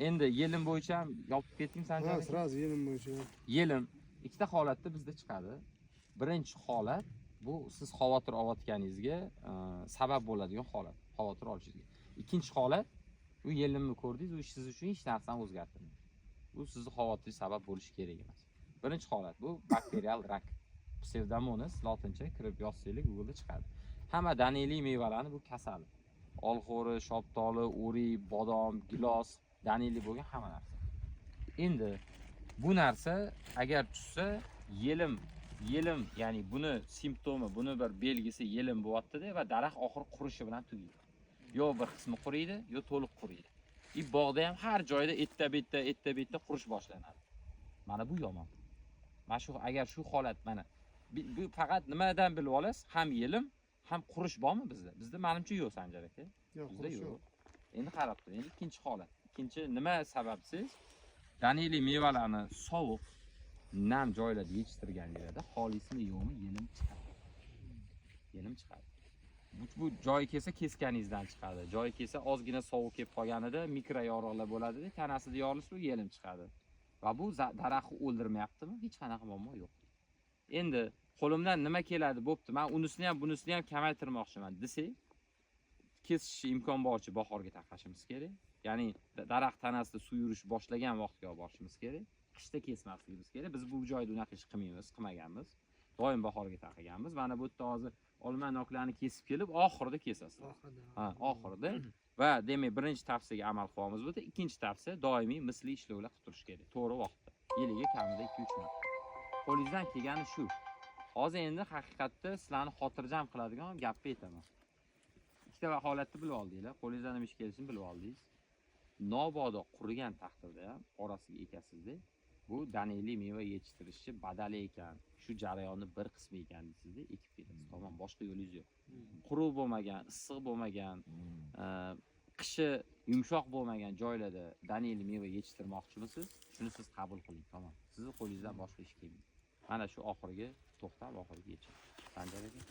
Endi yelim bo'yicha ham yopib ketding, Sanjar Ha, aka? Сразу yelim bo'yicha. Yelim ikkita holatda bizda chiqadi. Birinchi holat bu siz xavotir olayotganingizga sabab bo'ladigan holat, xavotir olishingizga. Ikkinchi holat, u yelimni ko'rdingiz, u siz uchun hech narsani o'zgartirmaydi. Bu sizni xavotiringiz sabab bo'lishi kerak emas. Birinchi holat bu bakterial rak. Pseudomonas lotincha, kirib yozsanglar, Google'da chiqadi. Hamma daneli mevalarni bu kasali. Olxo'ri, shoptoli, o'rik, bodom, gilos, daneli bo'lgan hamma narsa. Endi bu narsa agar tushsa, yelim, ya'ni buni simptomi, buni bir belgisi yelim bo'lyapti-da va daraxt oxiri qurishi bilan tugaydi. Yo bir qismi quriydi, yo to'liq quriydi. И bog'da ham har joyda erta bitta, erta bitta qurish boshlanadi. Mana bu yomon. Mana shu, agar shu holat, mana bu faqat nimadan bilib olasiz? Ham yelim, ham qurish bormi bizda? Bizda, manimcha, yo'q, Sanjar aka. Yo'q, Bizda qurish yo'q. yo'q. Endi qarab turing, endi ikkinchi holat. Ikkinchi nima sababsiz? Daneli mevalarni sovuq, nam joylarda yetishtirganinglarda, xohlaysizmi yo'qmi, yelim chiqadi. Yelim chiqadi. Bu joyi kelsa, kesganingizdan chiqadi. Joyi kelsa, ozgina sovuq kelib qolganida mikro yoriqlar bo'ladi, tanasida yorilsa, u yelim chiqadi. Va bu daraxtni o'ldirmayaptimi? Hech qanaqa muammo yo'q. Endi qo'limdan nima keladi, bo'pti, men unisini ham, bunisini ham kamaytirmoqchiman desak, kesish imkon boricha bahorga taqashimiz kerak. Ya'ni daraxt tanasida suv yurish boshlagan vaqtga olib borishimiz kerak. Qishda kesmasligimiz kerak. Biz bu joyda unaqa ish qilmaymiz, qilmaganmiz. Doim bahorga taqaganmiz. Mana bu yerda hozir olma, noklarni kesib kelib, oxirida kesasiz. Oxirida. Ha, oxirida. Va demak, birinchi tavsiyaga amal qilyapmiz bu yerda. Ikkinchi tavsiya, doimiy misli ishlovlar qilib turish kerak. To'g'ri vaqtda. Yiliga kamida 2-3 marta. Qo'lingizdan kelgani shu. Hozir endi haqiqatda sizlarni xotirjam qiladigan gapni aytaman. Ikkita holatni bilib oldinglar. Qo'lingizdan nima ish kelishini bilib oldingiz. Nobodo qurigan taqdirda ham orasiga ekasizda, bu daneli meva yetishtirishchi badali ekan, shu jarayonni bir qismi ekan deysizda, ekib ketasiz. Tamom, boshqa yo'lingiz yo'q. Quruq bo'lmagan, issiq bo'lmagan, qishi yumshoq bo'lmagan joylarda daneli meva yetishtirmoqchimisiz? Shuni siz qabul qiling, tamom. Sizni qo'lingizdan boshqa ish kelmaydi. Mana shu oxirgi to'xtam, oxirgi yechim. Sanjar aka.